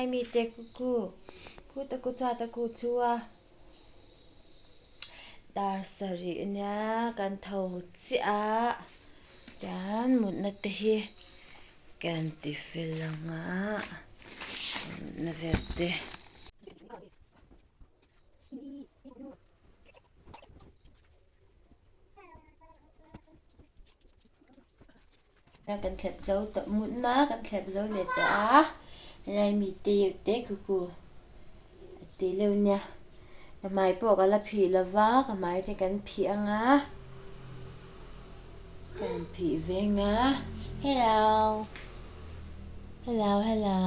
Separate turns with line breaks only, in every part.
Helai mite ku khuta ku chhuata ku chu a dar sarih nia kan tho chiah a tian mutna te hi kan ti fel ang a mutna vel te. Kan thlep zo tawh mutna kan thlep zo leh tawh a helai mi te deuh te khu khu a ti leuh nia ka hmai pawh ka la phih lo va ka hmai te kan phih ang a kan phih veng a hello hello hello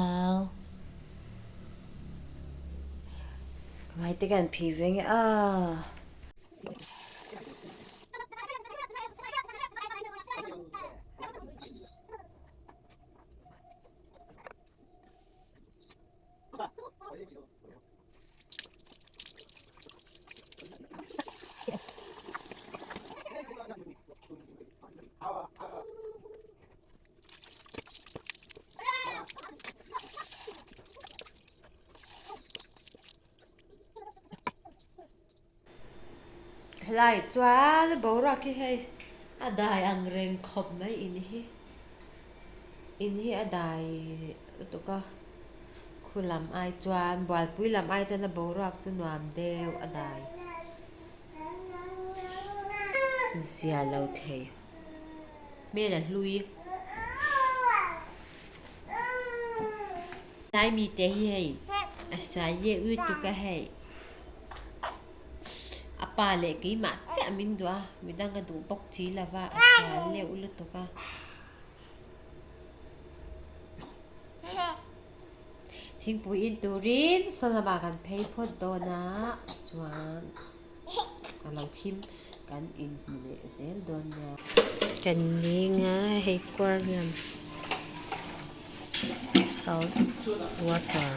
ka hmai te kan phih veng a. Helai chuan boruak hi hei a dai ang reng khawp mai in hi in hi a dai lutuk a khu lam ai chuan bualpui lam ai chuan a boruak chu nuam deuh a dai zia lo thei hmel a hlui. Lai mite hi hei a sai leh lutuk a hei a pa leh keimah chiah min duh a midang a duh bawk chi lova a chuan leuh lutuk a. Thingpui in turin saw lamah kan phei phawt dawn a chuan a lo thim kan inhmu leh zel dawn nia. Kan leng a hei aquarium salt water.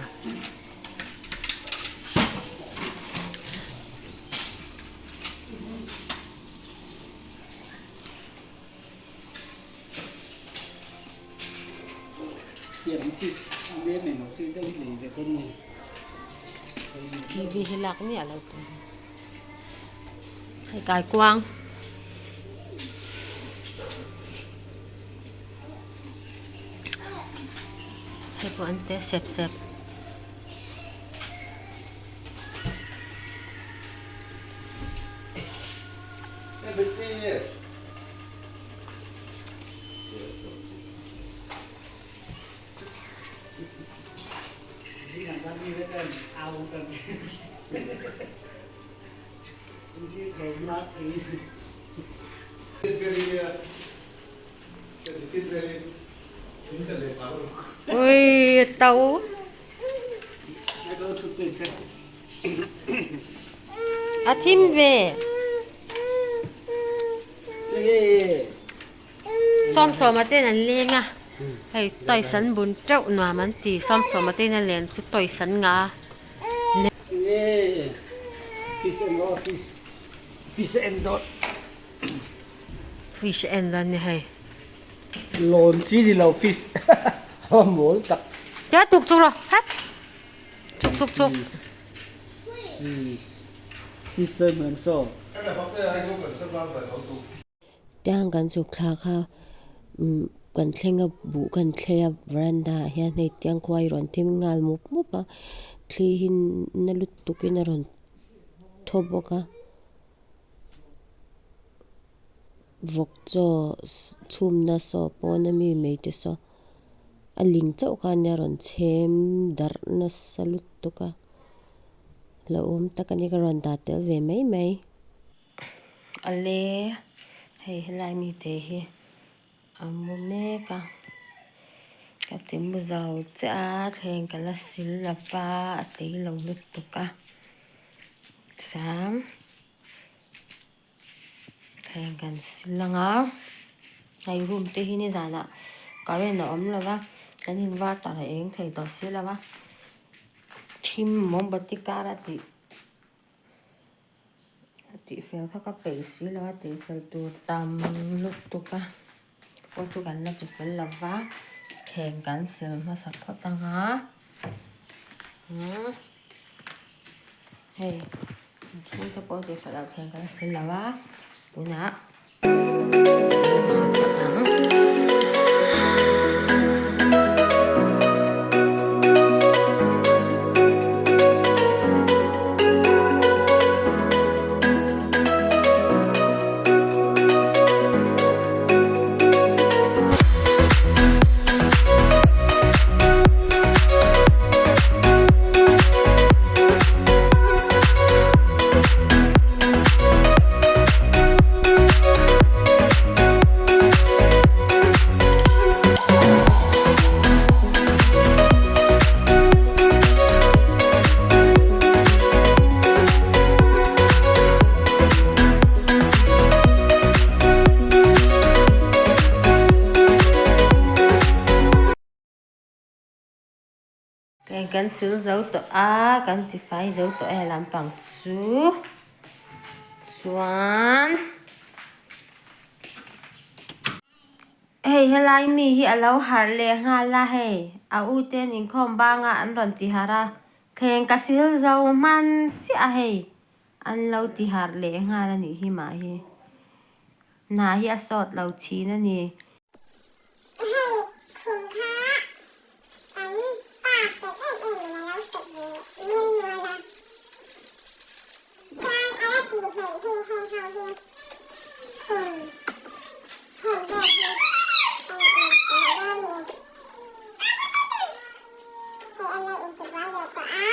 Tv hi lak miah lo tur hei kaikuang hei pawh an te sep sep. Ui tàu a thim ve. Sawmsawma ten an leng a hei toys an bun teuh nuam an ti sawmsawma ten a len chu toys an ngah a. Fish a en dawn ni hei.
Lawn chi ni lo fish a mawl tak.
Tia tuk chuk rawh hat chuk chuk chuk. Tiang kan chhuk thlak a kan thleng a buh kan thlei a veranda ah hian hei tiang khua hi rawn thim nghal mup mup a thli hi na lutuk in a rawn thaw bawk a vawk chaw chhumna saw pawn ami mai te saw a ling chauh kha ania rawn chhem darh nasa lutuk a. Hlauhawm tak a ni ka rawn dah tel ve mai mai. Ale hei helai mite hi a mu mek a ka ti mu zo chiah a thleng ka la sil lo va a tlei lo lutuk a chuan thleng kan sil ang a hei room te hi nizanah current a awm lo va kan inverter a eng thei tawh si lo va thim mombati kar a tih a tih fel kha ka peih si lo a tih fel tur tam lutuk a pawh chu kan la ti fel lo va thleng kan sil hmasa phawt ang a. Umm hei inchhung te pawh tihfel loh thleng ka la sil lo a tunah Keng kan sil zo tawh a, kan tifai zo tawh e lampang chu chuan hei helai mi hi a lo harh leh nghal a hei a u te an inkhawm bang a an rawn ti harh a thleng ka sil zo hman chiah a hei an lo ti harh leh nghal a nih hi mah hi hna hi a sawt lo thin a ni.
Hei khum kha kan pa fel em em in a lo hrep ve mial mual a, chuan a la tih hmeih hi heng ho hi khum heng vel hi eng eng eng dawn nge hei an lo intibuai leh tawh a,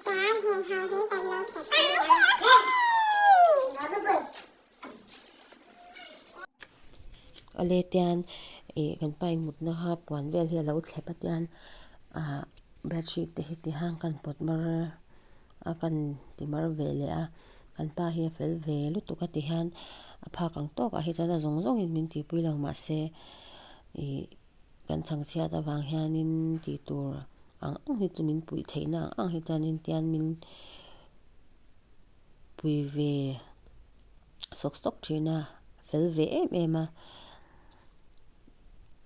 chuan heng ho hi kan lo hrep ve ang.
A let hian ih kan pa in mutna kha puan vel hi a lo thlep a tian ah bedsheet te hi ti hian kan pawt mar a kan ti mar ve leh a kan pa hi a fel ve lutuk a ti hian a phak ang tawk ah hi chuan a zawng zawng in min tihpui lo mahse ih kan chhangchhiat avang hianin tih tur ang ang hi chu min puih theihna ang ang hi chuanin tian min pui ve sawk sawk thin a, fel ve em em a,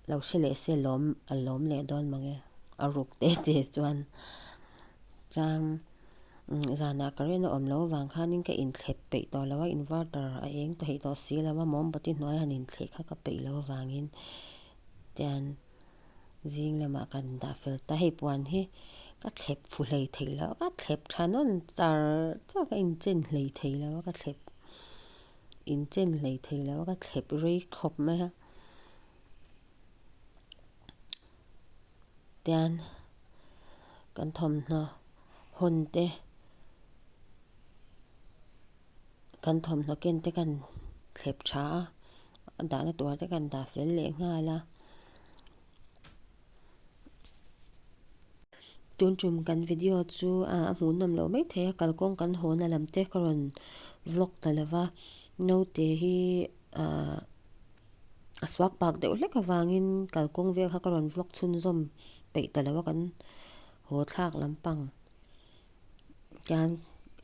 lo hre leh se lawm a lawm leh dawn mang e, a ruk te te chuan chuan zanah current a awm loh avang khanin ka inthlep peih tawh lo a inverter a eng theih tawh si lo a mombati hnuai han inthleh kha ka peih loh avangin tian. Zing lamah kan dah fel ta, hei puan hi ka thlep fu hlei thei lo a, ka thlep tha nawn char char ka inchen hlei thei lo a, ka thlep inchen hlei thei lo a, ka thlep rei khawp mai a. Tian kan thawmhnaw hawn te kan thawmhnaw ken te kan thlep tha a, a dahna tur te kan dah fel leh nghal a. Tun tum kan video chu a hmuhnawm loh mai thei a, kalkawng kan haw na lam te ka rawn vlog ta lo va, naute hi ahh a suak pak deuh hlek avangin kalkawng vel kha ka rawn vlog chhunzawm peih ta lo a kan haw thlak lampang. Chuan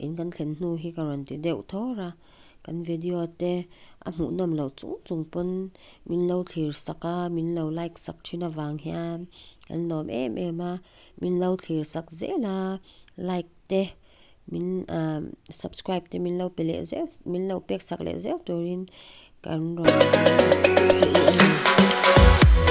in kan thlen hnu hi ka rawn ti deuh thawr a, kan video te a hmuhnawm loh chung chung pawn min lo thlir sak a, min lo like sak thin avang hian kan lawm em em a, min lo thlir sak zel a, like te min ah subscribe te min lo pe leh zel min lo pek sak leh zel turin kan rawn che u a ni.